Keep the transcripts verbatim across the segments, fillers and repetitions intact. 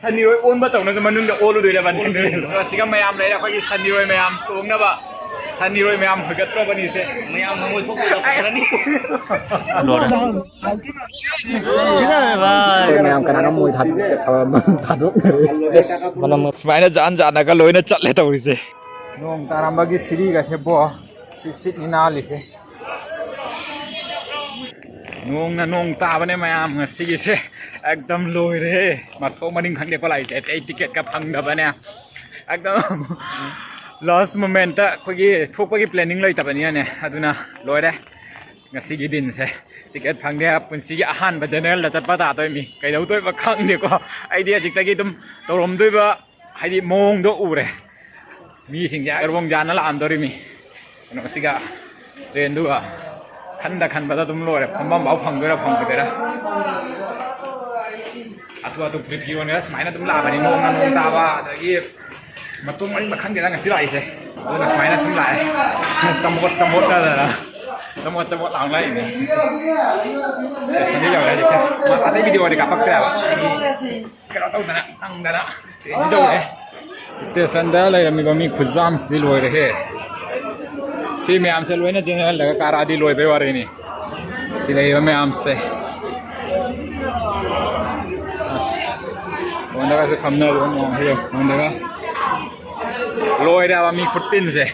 ꯁꯟ ꯏꯔꯣꯏ ꯑꯣꯟꯕ ꯇꯧꯅꯁꯨ ꯃꯅꯨꯡꯗ ꯑꯣꯜꯂꯨꯗꯣꯏꯔꯕꯅꯤ꯫ ꯑꯁꯤꯒ ꯃꯌꯥꯝ ꯂꯩꯔꯦ, ꯑꯩꯈꯣꯏꯒꯤ ꯁꯟ ꯏꯔꯣꯏ ꯃꯌꯥꯝ ꯇꯣꯡꯅꯕ꯫ ꯁꯟ ꯏꯔꯣꯏ ꯃꯌꯥꯝ ꯍꯣꯏꯒꯠꯇ꯭ꯔꯕꯅꯤꯁꯦ꯫ ꯃꯌꯥꯝ ꯍꯪꯉꯣꯏ ꯊꯣꯛꯄꯗ ꯐꯖꯔꯅꯤ꯫ ꯂꯣꯏꯔꯦ꯫ ꯑꯩꯈꯣꯏ ꯃꯌꯥꯝ ꯀꯅꯥꯅꯣ ꯃꯣꯏ ꯊꯥꯗꯣꯛ-, ꯊꯥꯗꯣꯛꯅꯔꯦ꯫ ꯁꯨꯃꯥꯏꯅ ꯖꯥꯟ ꯖꯥꯟꯅꯒ ꯂꯣꯏꯅ ꯆꯠꯂꯦ ꯇꯧꯔꯤꯁꯦ꯫ ꯅꯣꯡ ꯇꯥꯔꯝꯕꯒꯤ ꯁꯤꯔꯤꯒꯁꯦ ꯕꯣ, ꯁꯤ ꯁꯤꯠꯅꯤ ꯅꯥꯜꯂꯤꯁꯦ꯫ ꯅꯣꯡꯅ ꯅꯣꯡ ꯇꯥꯕꯅꯦ ꯃꯌꯥꯝ ꯉꯁꯤꯒꯤꯁꯦ꯫ ꯑꯦꯛꯗꯝ ꯂꯣꯏꯔꯦ꯫ ꯃꯊꯣꯡ ꯃꯅꯤꯡ ꯈꯪꯗꯦꯀꯣ ꯂꯥꯛꯏꯁꯦ꯫ ꯑꯇꯩ ꯇꯤꯀꯦꯠꯀ ꯐꯪꯗꯕꯅꯦ꯫ ꯑꯦꯛꯗꯝ ꯂꯥꯁ ꯃꯣꯃꯦꯟꯠꯇ ꯑꯩꯈꯣꯏꯒꯤ ꯊꯣꯛꯄꯒꯤ ꯄ꯭ꯂꯦꯅꯤꯡ ꯂꯩꯇꯕꯅꯤꯅꯅꯦ꯫ ꯑꯗꯨꯅ ꯂꯣꯏꯔꯦ ꯉꯁꯤꯒꯤ ꯗꯤꯟꯁꯦ꯫ ꯇꯤꯀꯦꯠ ꯐꯪꯗꯦ꯫ ꯄꯨꯟꯁꯤꯒꯤ ꯑꯍꯥꯟꯕ ꯖꯦꯅꯦꯔꯦꯜꯗ ꯆꯠꯄ ꯇꯥꯗꯣꯏꯅꯤ꯫ ꯀꯩꯗꯧꯗꯣꯏꯕ ꯈꯪꯗꯦꯀꯣ꯫ ꯑꯩꯗꯤ ꯍꯧꯖꯤꯛꯇꯒꯤ ꯑꯗꯨꯝ ꯇꯧꯔꯝꯗꯣꯏꯕ ꯍꯥꯏꯗꯤ ꯃꯑꯣꯡꯗꯣ ꯎꯔꯦ꯫ ꯃꯤꯁꯤꯡꯁꯦ ꯑꯔꯣꯡ ꯌꯥꯟꯅ ꯂꯥꯛꯑꯝꯗꯣꯔꯤꯃꯤ꯫ ꯀꯩꯅꯣꯁꯤꯒ ꯇ꯭ꯔꯦꯟꯗꯨꯒ ꯈꯟꯗ ꯈꯟꯕꯗ ꯑꯗꯨꯝ ꯂꯣꯏꯔꯦ꯫ ꯐꯝꯐꯝ ꯐꯥꯎ ꯐꯪꯗꯣꯏꯔꯥ ꯐꯪꯉꯣꯏꯗꯣꯏꯔꯥ꯫ ꯑꯇꯣꯞ ꯑꯇꯣꯞꯄ ꯐꯤꯔꯣꯟꯒ ꯁꯨꯃꯥꯏꯅ ꯑꯗꯨꯝ ꯂꯥꯛꯄꯅꯤ꯫ ꯅꯣꯡꯅ ꯅꯣꯡ ꯇꯥꯕ, ꯑꯗꯒꯤ ꯃꯇꯣꯡ ꯃꯔꯤ ꯃꯈꯪꯗꯦꯗ ꯉꯁꯤ ꯂꯥꯛꯏꯁꯦ꯫ ꯑꯗꯨꯅ ꯁꯨꯃꯥꯏꯅ ꯁꯨꯝ ꯂꯥꯛꯑꯦ꯫ ꯆꯃꯣꯠ ꯆꯃꯣꯠ ꯇꯧꯗꯅ꯫ ꯆꯃꯣꯠ ꯆꯃꯣꯠ ꯂꯥꯎ ꯂꯥꯛꯏꯅꯦ꯫ ꯁ꯭ꯇꯦꯁꯟꯗ ꯌꯧꯔꯦ ꯍꯧꯖꯤꯛꯇꯤ꯫ ꯑꯇꯩ ꯚꯤꯗꯤꯑꯣꯗꯤ ꯀꯥꯞꯄꯛꯇ꯭ꯔꯦꯕ꯫ ꯀꯩꯅꯣ ꯇꯧꯗꯅ ꯅꯪꯗꯅ ꯇ꯭ꯔꯦꯟꯁꯤ ꯌꯧꯔꯦ꯫ ꯁ꯭ꯇꯦꯁꯟꯗ ꯂꯩꯔꯝꯃꯤꯕ ꯃꯤ ꯈꯨꯌꯥꯝꯁꯤꯗꯤ ꯂꯣꯏꯔꯦꯍꯦ꯫ ꯁꯤ ꯃꯌꯥꯝꯁꯦ ꯂꯣꯏꯅ ꯆꯦꯟꯅꯍꯜꯂꯒ ꯀꯥꯔꯛꯑꯗꯤ ꯂꯣꯏꯕꯩ ꯋꯥꯔꯤꯅꯤ꯫ ꯁꯤ ꯂꯩꯔꯤꯕ ꯃꯌꯥꯝꯁꯦ꯫ ꯑꯁ, ꯐꯣꯟꯗꯒꯁꯨ ꯐꯝꯅꯔꯤꯕ ꯃꯌꯥꯝꯁꯦ ꯌꯦꯡꯉꯨ꯫ ꯐꯣꯟꯗꯒ ꯂꯣꯏꯔꯦꯕ ꯃꯤ ꯈꯨꯇꯤꯟꯁꯦ꯫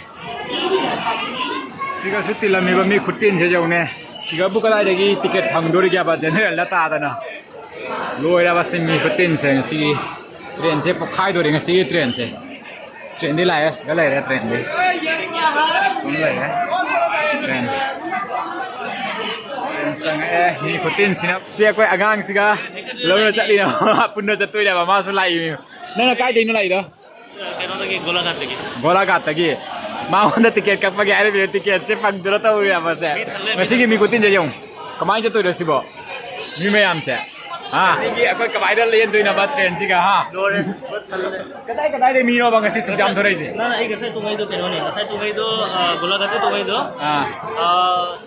ꯁꯤꯒꯁꯨ ꯇꯤꯜꯂꯝꯃꯤꯕ ꯃꯤ ꯈꯨꯇꯤꯟꯁꯦ ꯌꯦꯡꯉꯨꯅꯦ꯫ ꯁꯤꯒꯕꯨ ꯀꯗꯥꯏꯗꯒꯤ ꯇꯤꯀꯦꯠ ꯐꯪꯗꯣꯔꯤꯒꯦꯕ ꯖꯦꯅꯦꯔꯦꯜꯗ ꯇꯥꯗꯅ? ꯂꯣꯏꯔꯕ ꯁꯤ ꯃꯤ ꯈꯨꯇꯤꯟꯁꯦ ꯉꯁꯤꯒꯤ ꯇ꯭ꯔꯦꯟꯁꯦ ꯄꯣꯛꯈꯥꯏꯗꯣꯔꯦ ꯉꯁꯤꯒꯤ ꯇ꯭ꯔꯦꯟꯁꯦ꯫ ꯇ꯭ꯔꯦꯟꯗꯤ ꯂꯥꯛꯑꯦ, ꯁꯤꯗ ꯂꯩꯔꯦ ꯇ꯭ꯔꯦꯟꯗꯤ꯫ ꯁꯨꯝ ꯂꯩꯔꯦ ꯇ꯭ꯔꯦꯟ꯫ ꯇ꯭ꯔꯦꯟ ꯆꯪꯉꯛꯑꯦ꯫ ꯃꯤ ꯈꯨꯇꯤꯟꯁꯤꯅ ꯁꯤ ꯑꯩꯈꯣꯏ ꯑꯉꯥꯡꯁꯤꯒ ꯂꯧꯔ ꯆꯠꯂꯤꯅ ꯄꯨꯟꯅ ꯆꯠꯇꯣꯏꯅꯦꯕ꯫ ꯃꯥꯁꯨ ꯂꯥꯛꯏ꯫ ꯅꯪꯅ ꯀꯥꯏꯗꯩꯅꯣ ꯂꯥꯛꯏꯗꯣ? ꯀꯩꯅꯣꯗꯒꯤ, ꯒꯣꯂꯥꯘꯥꯠꯇꯒꯤ꯫ ꯒꯣꯂꯥꯘꯥꯠꯇꯒꯤ꯫ ꯃꯉꯣꯟꯗ ꯇꯤꯀꯦꯠ ꯀꯛꯄꯒꯤ ꯍꯥꯏꯔꯤꯕ ꯇꯤꯀꯦꯠꯁꯦ ꯐꯪꯗꯅ ꯇꯧꯔꯤꯕꯁꯦ꯫ ꯃꯤ ꯊꯜꯂꯦ, ꯃꯤ ꯉꯁꯤꯒꯤ ꯊꯜꯂꯦ꯫ ꯃꯤ ꯈꯨꯇꯤꯟꯁꯦ ꯌꯦꯡꯉꯨ꯫ ꯀꯃꯥꯏꯅ ꯆꯠꯇꯣꯏꯅꯣ ꯁꯤꯕꯣ? ꯃꯤ ꯃꯌꯥꯝꯁꯦ꯫ ꯍꯥ? ꯁꯤꯒꯤ ꯑꯩꯈꯣꯏ ꯀꯃꯥꯏꯅ ꯂꯦꯟꯗꯣꯏꯅꯣꯕ ꯇ꯭ꯔꯦꯟꯁꯤꯒ, ꯍꯥ? ꯂꯣꯏꯔꯦ꯫ ꯄꯨꯔꯥ ꯊꯜꯂꯦ꯫ ꯀꯗꯥꯏ ꯀꯗꯥꯏꯗꯩ ꯃꯤꯅꯣꯕ ꯉꯁꯤ ꯁꯨꯛ ꯌꯥꯝ ꯊꯣꯔꯛꯏꯁꯦ? ꯅꯪ ꯑꯩ ꯉꯁꯥꯏ ꯇꯣꯡꯉꯩꯗꯣ ꯀꯩꯅꯣꯅꯦ, ꯉꯁꯥꯏ ꯇꯣꯡꯉꯩꯗꯣ, ꯑ, ꯒꯣꯂꯥꯘꯥꯠꯇ ꯇꯣꯡꯉꯩꯗꯣ, ꯑꯥ꯫ ꯑ,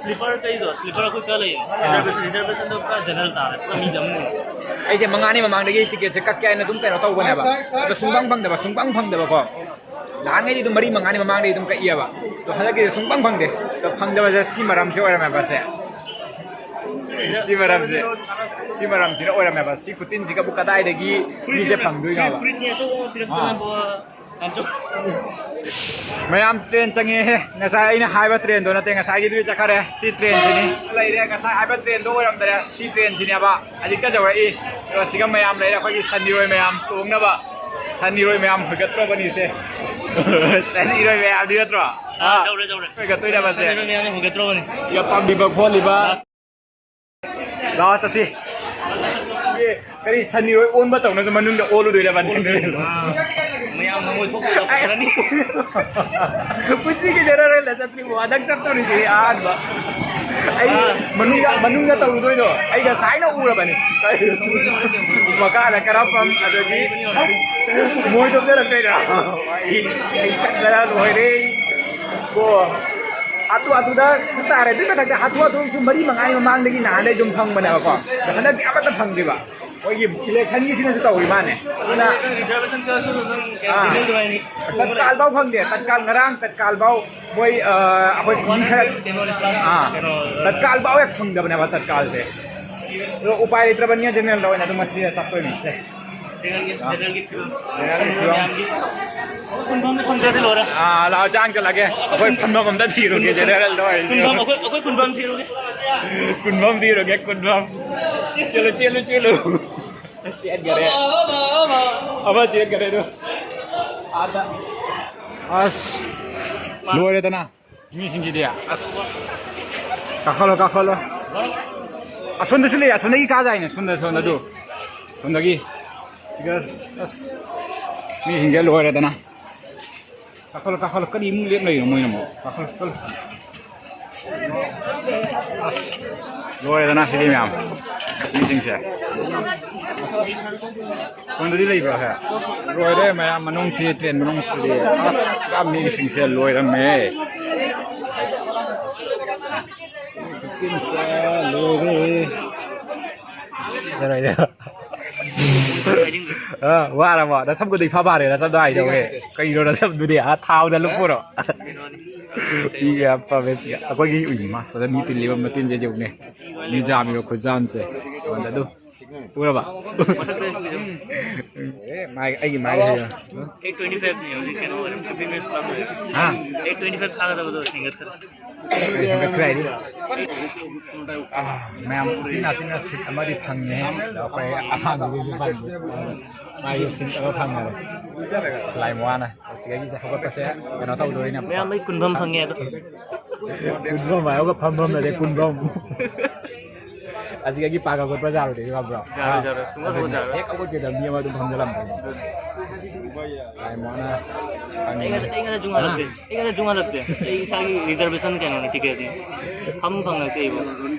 ꯁ꯭ꯂꯤꯄꯔ ꯀꯩꯗꯣ, ꯁ꯭ꯂꯤꯄꯔ ꯑꯩꯈꯣꯏ ꯈꯔ ꯂꯩꯌꯦ꯫ ꯑꯥ꯫ ꯔꯤꯖꯔꯕꯦꯁꯟ, ꯔꯤꯖꯔꯕꯦꯁꯟꯗꯣ ꯄꯨꯔꯥ ꯖꯦꯅꯔꯦꯜ ꯇꯥꯔꯦ, ꯄꯨꯔꯥ ꯃꯤ ꯆꯪꯉꯦ꯫ ꯑꯩꯁꯦ ꯃꯉꯥꯅꯤ ꯃꯃꯥꯡꯗꯒꯤ ꯇꯤꯀꯦꯠꯁꯦ ꯀꯛꯀꯦ ꯍꯥꯏꯅ ꯑꯗꯨꯝ ꯀꯩꯅꯣ ꯇꯧꯕꯅꯦꯕ, ꯑꯗꯣ ꯁꯨꯡꯐꯪ ꯐꯪꯗꯕ, ꯁꯨꯡꯐꯪ ꯐꯪꯗꯕꯀꯣ꯫ ꯅꯍꯥꯟꯉꯩꯗꯤ ꯑꯗꯨꯝ ꯃꯔꯤ ꯃꯉꯥꯅꯤ ꯃꯃꯥꯡꯗꯒꯤ ꯑꯗꯨꯝ ꯀꯛꯏꯑꯕ, ꯑꯗꯣ ꯍꯟꯗꯛꯀꯤꯗꯤ ꯁꯨꯡꯐꯪ ꯐꯪꯗꯦ꯫ ꯑꯗꯣ ꯐꯪꯗꯕꯁꯦ ꯁꯤ ꯃꯔꯝꯁꯦ ꯑꯣꯏꯔꯝꯃꯦꯕ ꯁꯦ꯫ ꯁꯤ ꯃꯔꯝꯁꯦ, ꯁꯤ ꯃꯔꯝꯁꯤꯅ ꯑꯣꯏꯔꯝꯃꯦꯕ꯫ ꯁꯤ ꯈꯨꯇꯤꯟꯁꯤꯒꯕꯨ ꯀꯗꯥꯏꯗꯒꯤ ꯃꯤꯁꯦ ꯐꯨꯔꯤꯠꯁꯤꯅ-, ꯐꯪꯗꯣꯏꯅꯣꯕ? ꯐꯨꯔꯤꯠ, ꯐꯨꯔꯤꯠꯅꯦ ꯑꯆꯧꯕ ꯑꯃ ꯄꯤꯔꯛꯇꯅꯕ꯫ ꯑꯥ꯫ ꯌꯥꯝ ꯆꯥꯎ-, ꯃꯌꯥꯝ ꯇ꯭ꯔꯦꯟ ꯆꯪꯉꯦꯍꯦ꯫ ꯉꯁꯥꯏ ꯑꯩꯅ ꯍꯥꯏꯕ ꯇ꯭ꯔꯦꯟꯗꯣ ꯅꯠꯇꯦ, ꯉꯁꯥꯏꯒꯤꯗꯨꯗꯤ ꯆꯠꯈꯔꯦ꯫ ꯁꯤ ꯇ꯭ꯔꯦꯟꯁꯤꯅꯤ꯫ ꯂꯩꯔꯦ, ꯉꯁꯥꯏ ꯍꯥꯏꯕ ꯇ꯭ꯔꯦꯟꯗꯣ ꯑꯣꯏꯔꯝꯗꯔꯦ꯫ ꯁꯤ ꯇ꯭ꯔꯦꯟꯁꯤꯅꯦꯕ꯫ ꯍꯧꯖꯤꯛꯇ ꯌꯧꯔꯛꯏ꯫ ꯑꯗꯣ ꯁꯤꯒ ꯃꯌꯥꯝ ꯂꯩꯔꯦ, ꯑꯩꯈꯣꯏꯒꯤ ꯁꯟ ꯏꯔꯣꯏ ꯃꯌꯥꯝ ꯇꯣꯡꯅꯕ꯫ ꯁꯟ ꯏꯔꯣꯏ ꯃꯌꯥꯝ ꯍꯣꯏꯒꯠꯇ꯭ꯔꯣꯕꯅꯤꯁꯦ꯫ ꯁꯟ ꯏꯔꯣꯏ ꯃꯌꯥꯝꯗꯤ ꯅꯠꯇ꯭ꯔꯣ? ꯑꯥ, ꯑꯥ꯫ ꯌꯧꯔꯦ, ꯌꯧꯔꯦ꯫ ꯍꯣꯏꯒꯠꯇꯣꯏꯅꯦꯕ ꯁꯦ꯫ ꯁꯟ ꯏꯔꯣꯏ ꯃꯌꯥꯝꯅ ꯍꯣꯏꯒꯠꯇ꯭ꯔꯣꯕꯅꯤ꯫ ꯁꯤꯒ ꯄꯥꯝꯕꯤꯕ ꯈꯣꯠꯂꯤꯕ꯫ ꯂꯥꯁ꯫ ꯂꯥꯛꯑꯣ ꯆꯠꯁꯤ꯫ ꯑꯦ, ꯀꯔꯤ ꯁꯟ ꯏꯔꯣꯏ ꯑꯣꯟꯕ ꯇꯧꯅꯁꯨ ꯃꯅꯨꯡꯗ ꯑꯣꯜꯂꯨꯗꯣꯏꯔꯕ? ꯃꯌꯥꯝ ꯃꯃꯣꯏ ꯊꯣꯛꯄ ꯇꯧꯔꯅꯤ꯫ ꯄꯨꯟꯁꯤꯒꯤ ꯖꯦꯅꯔꯦꯜꯗ ꯆꯠꯇ꯭ꯔꯤꯕꯣ? ꯍꯟꯗꯛ ꯆꯠꯇꯣꯔꯤꯁꯤꯗꯤ ꯑꯍꯥꯟꯕ꯫ ꯑꯩ ꯑꯥ꯫ ꯃꯅꯨꯡꯗ, ꯃꯅꯨꯡꯗ ꯇꯧꯔꯨꯗꯣꯏꯗꯣ ꯑꯩ ꯉꯁꯥꯏꯅ ꯎꯔꯕꯅꯤ꯫ ꯃꯈꯥꯗ ꯀꯔꯝꯕ ꯑꯗꯒꯤ ꯃꯣꯏ ꯊꯣꯛꯆꯔꯛꯇꯣꯏꯔꯥ? ꯑꯩ, ꯑꯩ ꯆꯠꯄꯗ ꯂꯣꯏꯔꯦ꯫ ꯀꯣ꯫ ꯍꯥꯊꯨ ꯍꯥꯊꯨꯗ ꯆꯠ ꯇꯥꯔꯦ꯫ ꯑꯗꯨꯏ ꯃꯊꯛꯇ ꯍꯥꯊꯨ ꯍꯥꯊꯨꯁꯨ ꯃꯔꯤ ꯃꯉꯥꯅꯤ ꯃꯃꯥꯡꯗꯒꯤ ꯅꯍꯥꯟꯗꯩ ꯑꯗꯨꯝ ꯐꯪꯕꯅꯦꯕꯀꯣ꯫ ꯑꯗꯣ ꯍꯟꯗꯛꯇꯤ ꯑꯃꯠꯇ ꯐꯪꯗ꯭ꯔꯤꯕ꯫ ꯃꯣꯏꯒꯤ ꯏꯂꯦꯛꯁꯟꯒꯤꯁꯤꯅꯁꯨ ꯇꯧꯔꯤ ꯃꯥꯅꯦ꯫ ꯑꯗꯨꯅ ꯔꯤꯖꯔꯕꯦꯁꯟ ꯀꯛꯑꯁꯨ ꯑꯗꯨꯝ ꯑꯥ꯫ ꯀꯦꯟꯁꯦꯜ ꯑꯗꯨꯃꯥꯏꯅ ꯇꯠꯀꯥꯜ ꯐꯥꯎ ꯐꯪꯗꯦ꯫ ꯇꯠꯀꯥꯜ ꯉꯔꯥꯡ ꯇꯠꯀꯥꯜ ꯐꯥꯎ ꯃꯣꯏ, ꯑ, ꯑꯩꯈꯣꯏ ꯃꯤ ꯈꯔ, ꯀꯩꯅꯣ, ꯑꯥ꯫ ꯀꯩꯅꯣ, ꯇꯠꯀꯥꯜ ꯐꯥꯎ ꯍꯦꯛ ꯐꯪꯗꯕꯅꯦꯕ ꯇꯠꯀꯥꯜꯁꯦ꯫ ꯑꯗꯣ ꯎꯄꯥꯏ ꯂꯩꯇ꯭ꯔꯕꯅꯤꯅ ꯖꯦꯅꯔꯦꯜꯗ ꯑꯣꯏꯅ ꯑꯗꯨꯝ ꯃꯁꯤꯗ ꯆꯠꯇꯣꯏꯅꯦ꯫ ꯁꯦ꯫ ꯖꯦꯅꯔꯦꯜꯒꯤ, ꯑꯥ꯫ ꯖꯦꯅꯔꯦꯜꯒꯤ ꯐꯤꯕꯝ꯫ ꯖꯦꯅꯔꯦꯜꯒꯤ ꯐꯤꯕꯝ꯫ ꯃꯌꯥꯝꯒꯤ ꯑꯩꯈꯣꯏ ꯄꯨꯟꯐꯝꯗ ꯐꯪꯗ꯭ꯔꯗꯤ ꯂꯣꯏꯔꯦ꯫ ꯑꯥ, ꯂꯥꯛꯑꯣ, ꯆꯥꯡ ꯆꯠꯂꯒꯦ꯫ ꯑꯩꯈꯣꯏ ꯄꯨꯟꯐꯝ ꯑꯝꯇ ꯊꯤꯔꯨꯒꯦ, ꯖꯦꯅꯔꯦꯜꯗ ꯑꯣꯏꯔꯁꯨ꯫ ꯄꯨꯟꯐꯝ, ꯑꯩꯈꯣꯏ, ꯑꯩꯈꯣꯏ ꯄꯨꯟꯐꯝ ꯊꯤꯔꯨꯒꯦ꯫ ꯄꯨꯟꯐꯝ ꯊꯤꯔꯨꯒꯦ, ꯄꯨꯟꯐꯝ꯫ ꯆꯦꯜꯂꯨ, ꯆꯦꯜꯂꯨ, ꯆꯦꯜꯂꯨ꯫ ꯆꯦꯟꯈꯔꯦ꯫ ꯑꯃ ꯆꯦꯟꯈꯔꯦ ꯑꯗꯨ꯫ ꯑꯥꯗ꯫ ꯑꯁ, ꯂꯣꯏꯔꯦꯗꯅ꯫ ꯃꯤꯁꯤꯡꯁꯤꯗꯤ ꯑꯁ꯫ ꯀꯥꯈꯠꯂꯣ, ꯀꯥꯈꯠꯂꯣ꯫ ꯑꯁꯣꯝꯗꯁꯨ ꯂꯩ, ꯑꯁꯣꯝꯗꯒꯤ ꯀꯥꯖꯥꯏꯅꯦ, ꯁꯣꯝꯗ, ꯁꯣꯝꯗ ꯑꯗꯨ꯫ ꯁꯣꯝꯗꯒꯤ꯫ ꯁꯤꯒ ꯑꯁ꯫ ꯃꯤꯁꯤꯡꯁꯦ ꯂꯣꯏꯔꯦꯗꯅ꯫ ꯀꯥꯈꯠꯂꯣ, ꯀꯥꯈꯠꯂꯣ꯫ ꯀꯔꯤ ꯑꯃꯨꯛ ꯂꯦꯞ ꯂꯩꯔꯤꯅꯣ ꯃꯣꯏꯅ ꯑꯃꯨꯛ? ꯀꯥꯈꯠꯂꯣ, ꯆꯠꯂꯣ꯫ ꯑꯁ꯫ ꯂꯣꯏꯔꯦꯗꯅ ꯁꯤꯗꯤ ꯃꯌꯥꯝ ꯃꯤꯁꯤꯡꯁꯦ꯫ ꯀꯣꯟꯗꯗꯤ ꯂꯩꯕ꯭ꯔꯣ ꯍꯦ? ꯂꯣꯏꯔꯦ ꯃꯌꯥꯝ ꯃꯅꯨꯡꯁꯤ, ꯇ꯭ꯔꯦꯟ ꯃꯅꯨꯡꯁꯤꯗꯤ꯫ ꯑꯁ, ꯄꯨꯔꯥ ꯃꯤꯁꯤꯡꯁꯦ ꯂꯣꯏꯔꯝꯃꯦ꯫ ꯇꯤꯝꯁꯦ ꯂꯣꯏꯔꯦ꯫ ꯂꯣꯏꯔꯦ꯫ ꯑ, ꯋꯥꯔꯕꯣ? ꯅꯁꯝꯒꯗꯣ ꯏꯐꯥ ꯐꯥꯔꯦ, ꯅꯁꯝꯗꯣ ꯍꯥꯏꯗꯧꯋꯦ꯫ ꯀꯩꯅꯣ ꯅꯁꯝꯗꯨꯗꯤ? ꯑꯥ, ꯊꯥꯎꯗ ꯂꯨꯞꯄꯨꯔꯣ? ꯏ ꯌꯥꯝ ꯐꯕꯁꯤꯒ꯫ ꯑꯩꯈꯣꯏꯒꯤ ꯎꯏ ꯃꯥꯁꯇꯔꯗ ꯃꯤ ꯇꯤꯜꯂꯤꯕ ꯃꯇꯤꯟꯁꯦ ꯌꯦꯡꯉꯨꯅꯦ꯫ ꯃꯤ ꯌꯥꯝꯃꯤꯕ ꯈꯨꯌꯥꯝꯁꯦ꯫ ꯑꯗꯨ ꯎꯔꯕ? ꯑꯦ, ꯃꯥꯏ, ꯑꯩꯒꯤ ꯃꯥꯏꯁꯦ ꯌꯦꯡꯉꯣ꯫ ꯑꯩ twenty five ꯅꯦ ꯍꯧꯖꯤꯛ ꯀꯩꯅꯣ ꯑꯣꯏꯔꯦ, fitness club ꯑꯣꯏꯔꯦ꯫ ꯍꯥ? ꯑꯩ twenty five ꯊꯥꯒꯗꯕꯗꯣ ꯍꯦꯟꯒꯠꯈ꯭ꯔꯦ꯫ ꯍꯦꯟꯒꯠꯈ꯭ꯔꯦ ꯍꯥꯏꯗꯤ? ꯑꯥ, ꯃꯌꯥꯝ ꯎꯆꯤꯟ ꯅꯥꯆꯤꯟꯅ ꯁꯤꯠ ꯑꯃꯗꯤ ꯐꯪꯉꯦ꯫ ꯑꯗꯣ ꯑꯩꯈꯣꯏ ꯑꯍꯥꯟꯕꯒꯤꯁꯨ ꯐꯪꯉꯦ꯫ ꯃꯥꯒꯤ ꯁꯤꯠ ꯑꯃ ꯐꯪꯉꯦ꯫ ꯂꯥꯏ ꯃꯋꯥꯅ꯫ ꯑꯁꯤꯗꯒꯤꯁꯦ ꯍꯧꯒꯠꯄꯁꯦ ꯀꯩꯅꯣ ꯇꯧꯗꯣꯏꯅꯦ꯫ ꯃꯌꯥꯝ ꯑꯩ ꯀꯨꯟꯐꯝ ꯐꯪꯉꯦ ꯑꯗꯣ꯫ ꯀꯨꯟꯐꯝ ꯍꯥꯏꯔꯒ ꯐꯝꯐꯝ ꯅꯠꯇꯦ, ꯀꯨꯟꯐꯝ꯫ ꯑꯁꯤꯗꯒꯤ ꯄꯥꯛ ꯍꯧꯒꯠꯄ ꯌꯥꯔꯣꯏꯗꯣꯏꯅꯤ, ꯈꯪꯕ꯭ꯔꯣ? ꯌꯥꯔꯣꯏ, ꯌꯥꯔꯣꯏ꯫ ꯁꯨꯡꯍꯧ ꯑꯗꯨꯅꯦ, ꯍꯧꯒꯠ ꯌꯥꯔꯣꯏ꯫ ꯍꯦꯛ ꯍꯧꯒꯠꯈꯤꯕꯗ ꯃꯤ ꯑꯃ ꯑꯗꯨꯝ ꯐꯝꯖꯜꯂꯝꯗꯣꯏꯅꯤ꯫ ꯑꯗꯨꯅꯦ꯫ ꯂꯥꯏ ꯃꯣꯏꯅ ꯑꯩ ꯉꯁꯤ, ꯑꯩ ꯉꯁꯤ ꯖꯨꯡ ꯍꯥ? ꯍꯜꯂꯛꯇꯦ꯫ ꯑꯩ ꯉꯁꯤ ꯖꯨꯡ ꯍꯜꯂꯛꯇꯦ꯫ ꯑꯩ ꯏꯁꯥꯒꯤ reservation ꯀꯩꯅꯣꯅꯦ, ticketꯅꯦ꯫ ꯐꯝ ꯐꯪꯉꯛꯇꯦ ꯑꯩꯕꯨ꯫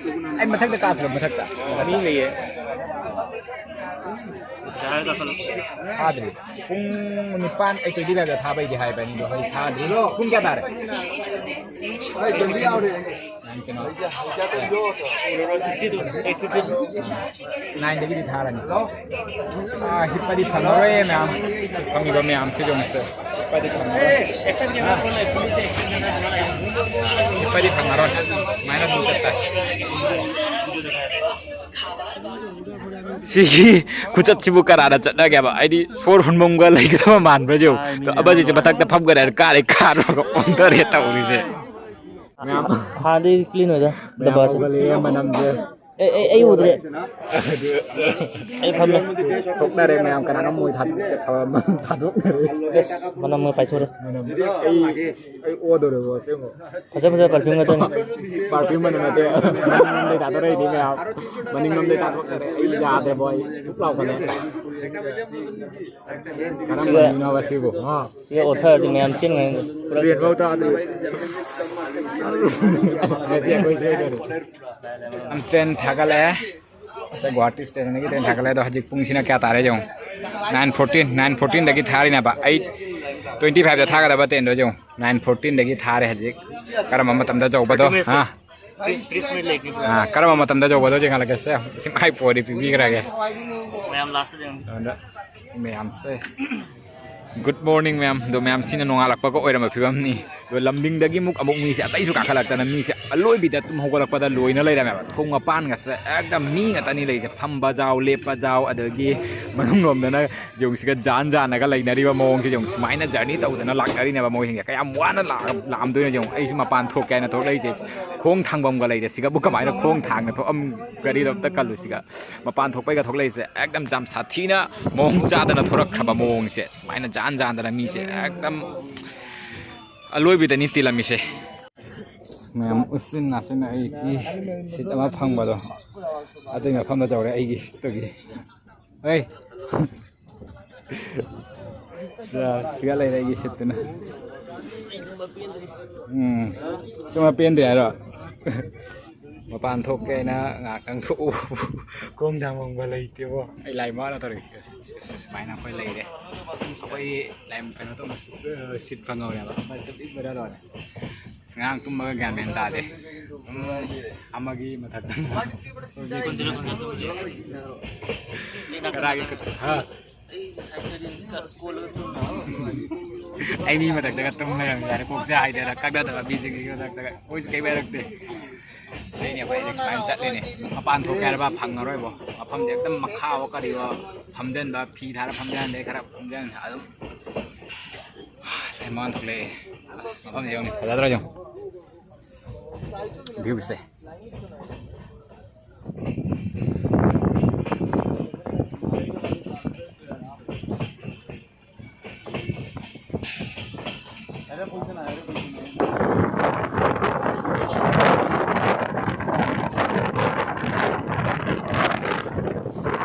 ꯑꯩ ꯃꯊꯛꯇ ꯀꯥꯁꯤꯔꯣ, ꯃꯊꯛꯇ? ꯃꯤ ꯂꯩꯌꯦ꯫ ꯌꯥꯔꯦ, ꯀꯥꯁꯜꯂꯣ꯫ ꯊꯥꯗ꯭ꯔꯤ꯫ ꯄꯨꯡ ꯅꯤꯄꯥꯟ, eight twenty fiveꯇ ꯊꯥꯕꯩꯗꯤ ꯍꯥꯏꯕꯅꯤ, ꯑꯗꯣ ꯍꯧꯖꯤꯛ ꯊꯥꯗ꯭ꯔꯤ꯫ ꯄꯨꯡ ꯀꯌꯥ ꯇꯥꯔꯦ? ꯅꯥꯏꯟ ꯀꯩꯅꯣ? ꯅꯥꯏꯟꯗꯒꯤꯗꯤ ꯊꯥꯔꯅꯤ꯫ ꯑꯥ, ꯍꯤꯞꯄꯗꯤ ꯐꯪꯉꯔꯣꯏꯌꯦ ꯃꯌꯥꯝ꯫ ꯐꯪꯉꯤꯕ ꯃꯌꯥꯝꯁꯤꯒ ꯑꯃꯨꯛꯁꯦ꯫ ꯍꯤꯞꯄꯗꯤ ꯐꯪꯉꯔꯣꯏ꯫ ꯍꯤꯞꯄꯗꯤ ꯐꯪꯉꯔꯣꯏ꯫ ꯁꯨꯃꯥꯏꯅ ꯑꯗꯨꯝ ꯆꯠꯇꯥꯔꯦ꯫ ꯁꯤꯒꯤ ꯈꯨꯆꯠꯁꯤꯕꯨ ꯀꯅꯥꯅ ꯆꯠꯅꯒꯦꯕ? ꯍꯥꯏꯗꯤ ꯁꯣꯔ ꯍꯣꯟꯐꯝꯒ ꯂꯩꯒꯗꯕ ꯃꯥꯟꯕ꯭ꯔꯥ ꯌꯦꯡꯉꯨ꯫ ꯑꯗꯣ ꯑꯃꯁꯤꯁꯨ ꯃꯊꯛꯇ ꯐꯝꯒꯅꯤ ꯍꯥꯏꯔ ꯀꯥꯔꯦ ꯀꯥꯔꯨꯔꯒ ꯑꯣꯟꯊꯔꯦ ꯇꯧꯔꯤꯁꯦ꯫ ꯃꯌꯥꯝ ꯍꯥꯟꯅꯗꯤ clean ꯑꯣꯏꯗ, ꯃꯌꯥꯝ ꯗꯕꯥꯁꯦ꯫ ꯍꯧꯒꯠꯂꯛꯑꯦ ꯃꯅꯝꯁꯦ꯫ ꯑꯦ, ꯑꯦ, ꯑꯩ ꯎꯗ꯭ꯔꯦ꯫ ꯑꯩ ꯐꯝꯃꯦ꯫ ꯊꯣꯛꯅꯔꯦ ꯃꯌꯥꯝ, ꯀꯅꯥꯅꯣ ꯃꯣꯏ ꯊꯥꯗꯣꯛ-, ꯊꯥꯗꯣꯛꯅꯔꯦ꯫ ꯑꯁ, ꯃꯅꯝꯒ ꯄꯥꯏꯊꯣꯔꯦ꯫ ꯃꯅꯝ꯫ ꯑꯩ, ꯑꯩ ꯑꯣꯗꯧꯔꯦꯕꯣ ꯑꯁꯦꯡꯕ꯫ ꯐꯖ ꯐꯖ perfume ꯉꯥꯛꯇꯅꯤ꯫ Perfume ꯃꯅꯝ ꯅꯠꯇꯦ꯫ ꯃꯅꯤꯡꯂꯣꯝꯗꯩ ꯊꯥꯗꯣꯔꯛꯏꯅꯤ ꯃꯌꯥꯝ꯫ ꯃꯅꯤꯡꯂꯣꯝꯗꯩ ꯊꯥꯗꯣꯔꯛꯅꯔꯦ꯫ ꯑꯩ ꯌꯥꯗ꯭ꯔꯦꯕꯣ, ꯑꯩ ꯊꯨꯞ ꯂꯥꯎꯒꯠꯂꯦ꯫ ꯀꯔꯝꯕ ꯃꯤꯅꯣꯕ ꯁꯤꯕꯨ? ꯍꯥ? ꯁꯤꯒ ꯑꯣꯠꯊꯔꯗꯤ ꯃꯌꯥꯝ ꯆꯦꯟꯒ꯭ꯔꯅꯤ꯫ Red ꯐꯥꯎ ꯇꯥꯗ꯭ꯔꯤ꯫ ꯉꯁꯤ ꯑꯩꯈꯣꯏ ꯁꯣꯏꯗꯣꯔꯦ꯫ ꯇ꯭ꯔꯦꯟ ꯊꯥꯒꯠꯂꯛꯑꯦ꯫ ꯉꯁꯥꯏ ꯒꯨꯋꯥꯍꯥꯇꯤ ꯁ꯭ꯇꯦꯁꯟꯗꯒꯤ ꯇ꯭ꯔꯦꯟ ꯊꯥꯒꯠꯂꯛꯑꯦ꯫ ꯑꯗꯣ ꯍꯧꯖꯤꯛ ꯄꯨꯡꯁꯤꯅ ꯀꯌꯥ ꯇꯥꯔꯦ ꯌꯦꯡꯉꯨ꯫ ꯅꯥꯏꯟ ꯐꯣꯔꯇꯤꯟ, ꯅꯥꯏꯟ ꯐꯣꯔꯇꯤꯟꯗꯒꯤ ꯊꯥꯔꯤꯅꯦꯕ꯫ ꯑꯩꯠ ꯇ꯭ꯋꯦꯟꯇꯤ ꯐꯥꯏꯚꯇ ꯊꯥꯒꯗꯕ ꯇ꯭ꯔꯦꯟꯗꯣ ꯌꯦꯡꯉꯨ꯫ ꯅꯥꯏꯟ ꯐꯣꯔꯇꯤꯟꯗꯒꯤ ꯊꯥꯔꯦ ꯍꯧꯖꯤꯛ꯫ ꯀꯔꯝꯕ ꯃꯇꯝꯗ ꯌꯧꯕꯗꯣ? ꯍꯥ? ꯑꯥ, ꯀꯔꯝꯕ ꯃꯇꯝꯗ ꯌꯧꯕꯗꯣ ꯌꯦꯡꯍꯜꯂꯛꯀꯦ꯫ ꯁꯦ, ꯁꯤ ꯃꯥꯏ ꯄꯣꯗꯤ ꯄꯤꯕꯤꯈ꯭ꯔꯒꯦ꯫ ꯃꯌꯥꯝ ꯂꯥꯁꯇ ꯌꯦꯡꯉꯨ꯫ ꯑꯗ ꯃꯌꯥꯝꯁꯦ꯫ ꯒꯨꯗ ꯃꯣꯔꯅꯤꯡ ꯃꯌꯥꯝ꯫ ꯑꯗꯣ ꯃꯌꯥꯝꯁꯤꯅ ꯅꯣꯡꯉꯥꯜꯂꯛꯄꯒ ꯑꯣꯏꯔꯝꯕ ꯐꯤꯕꯝꯅꯤ꯫ ꯑꯗꯣ ꯂꯝꯗꯤꯡꯗꯒꯤ ꯑꯃꯨꯛ, ꯑꯃꯨꯛ ꯃꯤꯁꯦ ꯑꯇꯩꯁꯨ ꯀꯥꯈꯠꯂꯛꯇꯅ ꯃꯤꯁꯦ ꯑꯂꯣꯏꯕꯤꯗ ꯇꯨꯝ ꯍꯧꯒꯠꯂꯛꯄꯗ ꯂꯣꯏꯅ ꯂꯩꯔꯝꯃꯦꯕ꯫ ꯊꯣꯡ ꯃꯄꯥꯟꯒꯁꯦ ꯑꯦꯛꯗꯝ ꯃꯤ ꯉꯥꯛꯇꯅꯤ ꯂꯩꯔꯤꯁꯦ꯫ ꯐꯝꯕ ꯖꯥꯎ, ꯂꯦꯞꯄ ꯖꯥꯎ, ꯑꯗꯒꯤ ꯃꯅꯨꯡꯂꯣꯝꯗꯅ ꯌꯦꯡꯉꯨ ꯁꯤꯒ ꯖꯥꯟ ꯖꯥꯟꯅꯒ ꯂꯩꯅꯔꯤꯕ ꯃꯑꯣꯡꯁꯦ ꯌꯦꯡꯉꯨ꯫ ꯁꯨꯃꯥꯏꯅ ꯖꯔꯅꯤ ꯇꯧꯗꯅ ꯂꯥꯛꯅꯔꯤꯅꯦꯕ ꯃꯣꯏꯁꯤꯡꯁꯦ꯫ ꯀꯌꯥꯝ ꯋꯥꯅ ꯂꯥꯛ-, ꯂꯥꯛꯑꯝꯗꯣꯏꯅꯣ ꯌꯦꯡꯉꯨ꯫ ꯑꯩꯁꯨ ꯃꯄꯥꯟ ꯊꯣꯛꯀꯦ ꯍꯥꯏꯅ ꯊꯣꯛꯂꯛꯏꯁꯦ꯫ ꯈꯣꯡ ꯊꯥꯡꯐꯝꯒ ꯂꯩꯇꯦ꯫ ꯁꯤꯒꯕꯨ ꯀꯃꯥꯏꯅ ꯈꯣꯡ ꯊꯥꯡꯅ ꯊꯣꯛꯑꯝ-, ꯒꯥꯔꯤꯗꯣ ꯑꯝꯇ ꯀꯜꯂꯨ ꯁꯤꯒ꯫ ꯃꯄꯥꯟ ꯊꯣꯛꯄꯩꯒ ꯊꯣꯛꯂꯛꯏꯁꯦ ꯑꯦꯛꯗꯝ ꯌꯥꯝ ꯁꯥꯊꯤꯅ ꯃꯑꯣꯡ ꯆꯥꯗꯅ ꯊꯣꯔꯛꯈ꯭ꯔꯕ ꯃꯑꯣꯡꯁꯦ꯫ ꯁꯨꯃꯥꯏꯅ ꯖꯥꯟ ꯖꯥꯟꯗꯅ ꯃꯤꯁꯦ ꯑꯦꯛꯗꯝ ꯑꯂꯣꯏꯕꯤꯗꯅꯤ ꯇꯤꯜꯂꯝꯃꯤꯁꯦ꯫ ꯃꯌꯥꯝ ꯎꯆꯤꯟ ꯅꯥꯆꯤꯟꯅ ꯑꯩꯒꯤ ꯁꯤꯠ ꯑꯃ ꯐꯪꯕꯗꯣ ꯑꯗꯨꯒꯤ ꯃꯐꯝꯗ ꯇꯧꯔꯦ ꯑꯩꯒꯤ ꯁꯤꯠꯇꯨꯒꯤ꯫ ꯍꯩ! ꯁꯤꯗ ꯂꯩꯔꯦ ꯑꯩꯒꯤ ꯁꯤꯠꯇꯨꯅ꯫ ꯎꯝ꯫ ꯇꯨꯝꯕ ꯄꯦꯟꯗ꯭ꯔꯤ ꯍꯥꯏꯔꯣ? ꯃꯄꯥꯟ ꯊꯣꯛꯀꯦ ꯍꯥꯏꯅ ꯉꯥꯏꯍꯥꯛꯇꯪ ꯊꯣꯛꯎ꯫ ꯈꯣꯡ ꯊꯥꯡꯐꯝꯒ ꯂꯩꯇꯦꯕꯣ꯫ ꯑꯩ ꯂꯥꯏ ꯃꯥꯅ ꯇꯧꯔꯤꯁꯦ꯫ ꯁꯨꯃꯥꯏꯅ ꯑꯩꯈꯣꯏ ꯂꯩꯔꯦ꯫ ꯑꯩꯈꯣꯏ ꯂꯥꯏ ꯀꯩꯅꯣ ꯇꯧꯕ ꯁꯤꯠ ꯐꯪꯍꯧꯔꯦꯕ꯫ ꯂꯣꯏꯔꯦ꯫ ꯉꯔꯥꯡ ꯇꯨꯝꯕꯒ ꯒ꯭ꯌꯥꯟ ꯃꯦꯟ ꯇꯥꯗꯦ꯫ ꯎꯝ, ꯑꯃꯒꯤ ꯃꯊꯛꯇ꯫ ꯀꯗꯥꯏꯒꯤ ꯈꯨꯠ-, ꯍꯥ? ꯑꯩ ꯃꯤ ꯃꯊꯛꯇꯒ ꯇꯨꯝ ꯂꯩꯔꯝꯃꯤ ꯌꯥꯔꯦ꯫ ꯀꯣꯛꯁꯦ ꯍꯥꯏꯗꯔ ꯀꯛꯅꯗꯕ ꯃꯤꯁꯤꯡꯒꯤ ꯃꯊꯛꯇꯒ꯫ ꯃꯣꯏꯁꯨ ꯀꯩꯝ ꯍꯥꯏꯔꯛꯇꯦ꯫ ꯑꯩꯅꯦ ꯑꯩꯈꯣꯏ ꯑꯅꯤ ꯁꯨꯃꯥꯏꯅ ꯆꯠꯂꯤꯅꯦ꯫ ꯃꯄꯥꯟ ꯊꯣꯛꯀꯦ ꯍꯥꯏꯔꯕ ꯐꯪꯉꯔꯣꯏꯕꯣ꯫ ꯃꯐꯝꯁꯦ ꯍꯦꯛꯇ ꯃꯈꯥꯋꯣ ꯀꯔꯤꯋꯣ ꯐꯝꯖꯟꯕ, ꯐꯤ ꯊꯥꯔ ꯐꯝꯖꯟꯗꯦ, ꯈꯔ ꯐꯝꯖꯟ ꯑꯗꯨꯝ ꯂꯩꯃꯥꯟ ꯊꯣꯛꯂꯛꯑꯦ꯫ ꯑꯁ, ꯃꯐꯝꯁꯦ ꯌꯦꯡꯉꯨꯅꯦ, ꯐꯖꯗ꯭ꯔꯣ ꯌꯦꯡꯉꯨ꯫ View ꯁꯦ꯫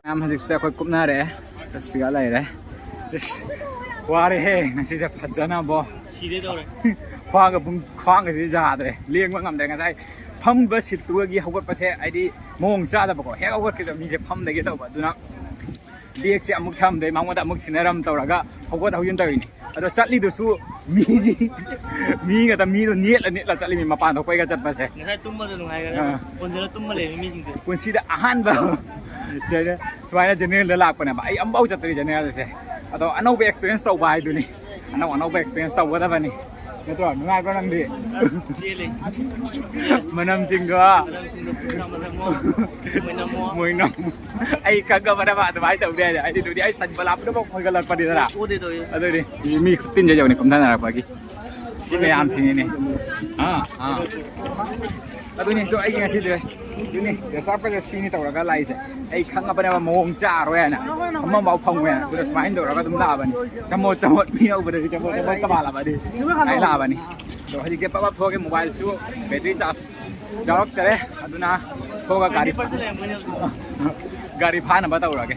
ꯃꯌꯥꯝ ꯍꯧꯖꯤꯛꯁꯦ ꯑꯩꯈꯣꯏ ꯀꯨꯞꯅꯔꯦ꯫ ꯑꯁꯤꯒ ꯂꯩꯔꯦ꯫ ꯏꯁ, ꯋꯥꯔꯦꯍꯦ ꯉꯁꯤꯁꯦ ꯐꯖꯅꯕꯣ꯫ ꯁꯤꯗꯦ ꯇꯧꯔꯦ꯫ ꯈ꯭ꯋꯥꯡꯒ ꯄꯨꯡ ꯈ꯭ꯋꯥꯡꯒꯁꯦ ꯌꯥꯗ꯭ꯔꯦ, ꯂꯦꯡꯕ ꯉꯝꯗ꯭ꯔꯦ꯫ ꯉꯁꯥꯏ ꯐꯝꯕ ꯁꯤꯠꯇꯨꯒꯤ ꯍꯧꯒꯠꯄꯁꯦ ꯍꯥꯏꯗꯤ ꯃꯑꯣꯡ ꯆꯥꯗꯕꯀꯣ, ꯍꯦꯛ ꯍꯧꯒꯠꯈꯤꯕꯗ ꯃꯤꯁꯦ ꯐꯝꯗꯒꯦ ꯇꯧꯕ꯫ ꯑꯗꯨꯅ ꯕꯦꯒꯁꯦ ꯑꯃꯨꯛ ꯊꯝꯗꯦ, ꯃꯉꯣꯟꯗ ꯑꯃꯨꯛ ꯁꯤꯟꯅꯔꯝ ꯇꯧꯔꯒ ꯍꯧꯒꯠ ꯍꯧꯖꯤꯟ ꯇꯧꯔꯤꯅꯤ꯫ ꯑꯗꯣ ꯆꯠꯂꯤꯗꯨꯁꯨ ꯃꯤꯒꯤ ꯃꯤ ꯉꯥꯛꯇ, ꯃꯤꯗꯣ ꯅꯦꯠꯂ ꯅꯦꯠꯂ ꯆꯠꯂꯤꯅꯤ ꯃꯄꯥꯟ ꯊꯣꯛꯄꯩꯒ ꯆꯠꯄꯁꯦ꯫ ꯉꯁꯥꯏ ꯇꯨꯝꯕꯗꯣ ꯅꯨꯡꯉꯥꯏꯈ꯭ꯔꯦ꯫ ꯑꯥ꯫ ꯄꯣꯟꯖꯜꯂ ꯇꯨꯝꯕ ꯂꯩꯔꯦ ꯃꯤꯁꯤꯡꯁꯦ꯫ ꯄꯨꯟꯁꯤꯗ ꯑꯍꯥꯟꯕ ꯁꯨꯃꯥꯏꯅ ꯖꯦꯅꯦꯔꯦꯜꯗ ꯂꯥꯛꯄꯅꯦꯕ꯫ ꯑꯩ ꯑꯝꯐꯥꯎ ꯆꯠꯇ꯭ꯔꯤ ꯖꯦꯅꯦꯔꯦꯜꯁꯦ꯫ ꯑꯗꯣ ꯑꯅꯧꯕ ꯑꯦꯛꯁꯄꯤꯔꯤꯌꯦꯟꯁ ꯇꯧꯕ ꯍꯥꯏꯗꯨꯅꯤ꯫ ꯑꯅꯧ ꯑꯅꯧꯕ ꯑꯦꯛꯁꯄꯤꯔꯤꯌꯦꯟꯁ ꯇꯧꯒꯗꯕꯅꯤ꯫ ꯅꯠꯇ꯭ꯔꯣ? ꯅꯨꯡꯉꯥꯏꯕ꯭ꯔꯣ ꯅꯪꯗꯤ? ꯑꯁ, ꯄꯦꯜꯂꯦ꯫ ꯃꯅꯝꯁꯤꯡꯗꯣ꯫ ꯃꯅꯝꯁꯤꯡꯗꯣ ꯈꯨꯠꯅ ꯃꯅꯝ ꯑꯃ, ꯃꯣꯏꯅ ꯑꯃ꯫ ꯃꯣꯏꯅ ꯑꯃ꯫ ꯑꯩ ꯈꯪꯉꯕꯅꯦꯕ ꯑꯗꯨꯃꯥꯏꯅ ꯇꯧꯅꯤ ꯍꯥꯏꯅ꯫ ꯑꯩꯗꯤ ꯑꯗꯨꯗꯤ ꯑꯩ ꯁꯟꯕ ꯂꯥꯞꯇꯕ ꯈꯣꯏꯒꯠꯂꯛꯄꯅꯤꯗꯅ꯫ ꯑꯣꯗꯦ ꯇꯧꯋꯦ꯫ ꯑꯗꯨꯗꯤ ꯃꯤ ꯈꯨꯠꯇꯤꯟꯁꯦ ꯌꯧꯅꯤ ꯀꯨꯝꯊꯅꯔꯛꯄꯒꯤ꯫ ꯁꯤ ꯃꯌꯥꯝꯁꯤꯅꯤꯅꯦ꯫ ꯑꯥ, ꯑꯥ꯫ ꯑꯗꯨꯅꯤ, ꯑꯗꯣ ꯑꯩꯒꯤ ꯉꯁꯤꯗꯤ ꯑꯗꯨꯅꯤ, ꯗ꯭ꯔꯦꯁ ꯑꯞꯀꯁꯦ ꯁꯤꯅꯤ ꯇꯧꯔꯒ ꯂꯥꯛꯏꯁꯦ꯫ ꯑꯩ ꯈꯪꯉꯕꯅꯦꯕ ꯃꯑꯣꯡ ꯆꯥꯔꯣꯏ ꯍꯥꯏꯅ꯫ ꯐꯝꯐꯝ ꯐꯥꯎ ꯐꯪꯉꯣꯏ ꯍꯥꯏꯅ꯫ ꯑꯗꯨꯅ ꯁꯨꯃꯥꯏꯅ ꯇꯧꯔꯒ ꯑꯗꯨꯝ ꯂꯥꯛꯑꯕꯅꯤ꯫ ꯆꯃꯣꯠ ꯆꯃꯣꯠ ꯃꯤ ꯌꯧꯕꯗꯗꯤ ꯆꯃꯣꯠ ꯆꯃꯣꯠꯀ ꯃꯥꯜꯂꯕꯅꯤ꯫ ꯑꯩ ꯂꯥꯛꯑꯕꯅꯤ꯫ ꯑꯗꯣ ꯍꯧꯖꯤꯛꯇꯤ ꯄꯞ ꯄꯞ ꯊꯣꯛꯑꯒꯦ, ꯃꯣꯕꯥꯏꯜꯁꯨ ꯕꯦꯇ꯭ꯔꯤ ꯆꯥꯔꯖ ꯌꯥꯎꯔꯛꯇꯔꯦ꯫ ꯑꯗꯨꯅ ꯊꯣꯛꯑꯒ ꯒꯥꯔꯤ, ꯒꯥꯔꯤ ꯐꯥꯅꯕ ꯇꯧꯔꯒꯦ꯫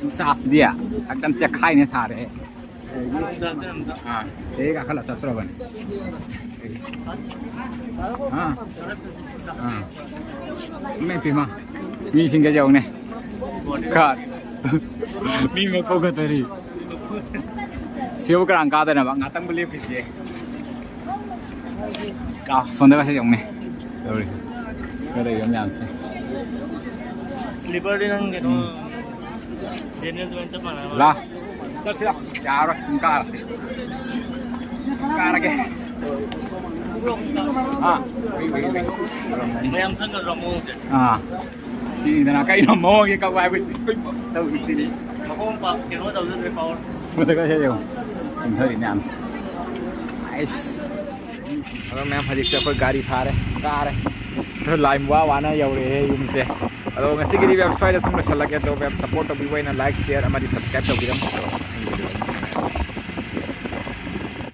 ꯅꯨꯡꯁꯥꯁꯤꯗꯤ ꯍꯦꯛꯇ ꯆꯦꯛꯈꯥꯏꯅ ꯁꯥꯔꯦ꯫ ꯑꯥ, ꯁꯤꯗꯩ ꯀꯥꯈꯠꯂ ꯆꯠꯇ꯭ꯔꯕꯅꯤ꯫ ꯑꯥ, ꯑꯥ꯫ ꯏꯃꯥ ꯏꯄꯦꯝꯃ, ꯃꯤꯁꯤꯡꯒ ꯌꯧꯅꯦ꯫ ꯈꯥ-, ꯃꯤ ꯃꯀꯣꯛ ꯈꯛꯇꯔꯤ꯫ ꯁꯤꯕꯨ ꯀꯔꯥꯡ ꯀꯥꯗꯅꯕ ꯉꯥꯛꯇꯪꯕꯨ ꯂꯦꯞꯈꯤꯁꯦ꯫ ꯀꯥ, ꯁꯣꯝꯗꯒꯁꯦ ꯌꯧꯅꯦ꯫ ꯇꯧꯔꯤꯁꯦ꯫ ꯈꯔ ꯂꯩꯕ ꯃꯌꯥꯝꯁꯦ꯫ ꯁ꯭ꯂꯤꯄꯔꯗꯤ ꯅꯪ ꯀꯩꯅꯣ, ꯎꯝ꯫ ꯖꯦꯅꯦꯔꯦꯜ ꯑꯗꯨꯃꯥꯏꯅ ꯆꯞ ꯃꯥꯟꯅꯕ? ꯂꯥ꯫ ꯆꯠꯁꯤꯔ? ꯌꯥꯔꯣꯏ꯫ ꯑꯗꯨꯝ ꯀꯥꯔꯁꯤ꯫ ꯀꯥꯔꯒꯦ꯫ ꯑꯥ꯫ ꯃꯌꯥꯝ ꯊꯪꯒꯗ꯭ꯔꯣ ꯃꯑꯣꯡꯁꯦ? ꯑꯥ꯫ ꯁꯤꯗꯅ ꯀꯩꯅꯣ ꯃꯑꯣꯡꯁꯦ ꯀꯛꯎ ꯍꯥꯏꯕꯁꯤ꯫ ꯇꯧꯔꯤꯁꯤꯅꯤ꯫ ꯃꯈꯣꯡ ꯄꯥꯛ ꯀꯩꯅꯣ ꯇꯧꯖꯗ꯭ꯔꯦ ꯄꯥꯋꯔ꯫ ꯃꯊꯛ ꯀꯥꯁꯦ ꯌꯦꯡꯉꯣ꯫ ꯀꯨꯝꯊꯔꯤ ꯃꯌꯥꯝꯁꯦ꯫ ꯑꯩꯁ꯫ ꯑꯗꯣ ꯃꯌꯥꯝ ꯍꯧꯖꯤꯛꯇꯤ ꯑꯩꯈꯣꯏ ꯒꯥꯔꯤ ꯐꯥꯔꯦ, ꯀꯥꯔꯦ꯫ ꯑꯗꯣ ꯂꯥꯏꯟ ꯋꯥ ꯋꯥꯅ ꯌꯧꯔꯛꯑꯦ ꯌꯨꯝꯁꯦ꯫ ꯑꯗꯣ ꯉꯁꯤꯒꯤꯗꯤ ꯃꯌꯥꯝ ꯁ꯭ꯋꯥꯏꯗ ꯁꯨꯝ ꯂꯣꯏꯁꯤꯜꯂꯒꯦ꯫ ꯑꯗꯣ ꯃꯌꯥꯝ ꯁꯞꯄꯣꯔꯠ ꯇꯧꯕꯤꯕ ꯑꯣꯏꯅ ꯂꯥꯏꯛ, ꯁꯤꯌꯔ ꯑꯃꯗꯤ ꯁꯕꯁꯀ꯭ꯔꯥꯏꯕ ꯇꯧꯕꯤꯔꯝꯃꯨ꯫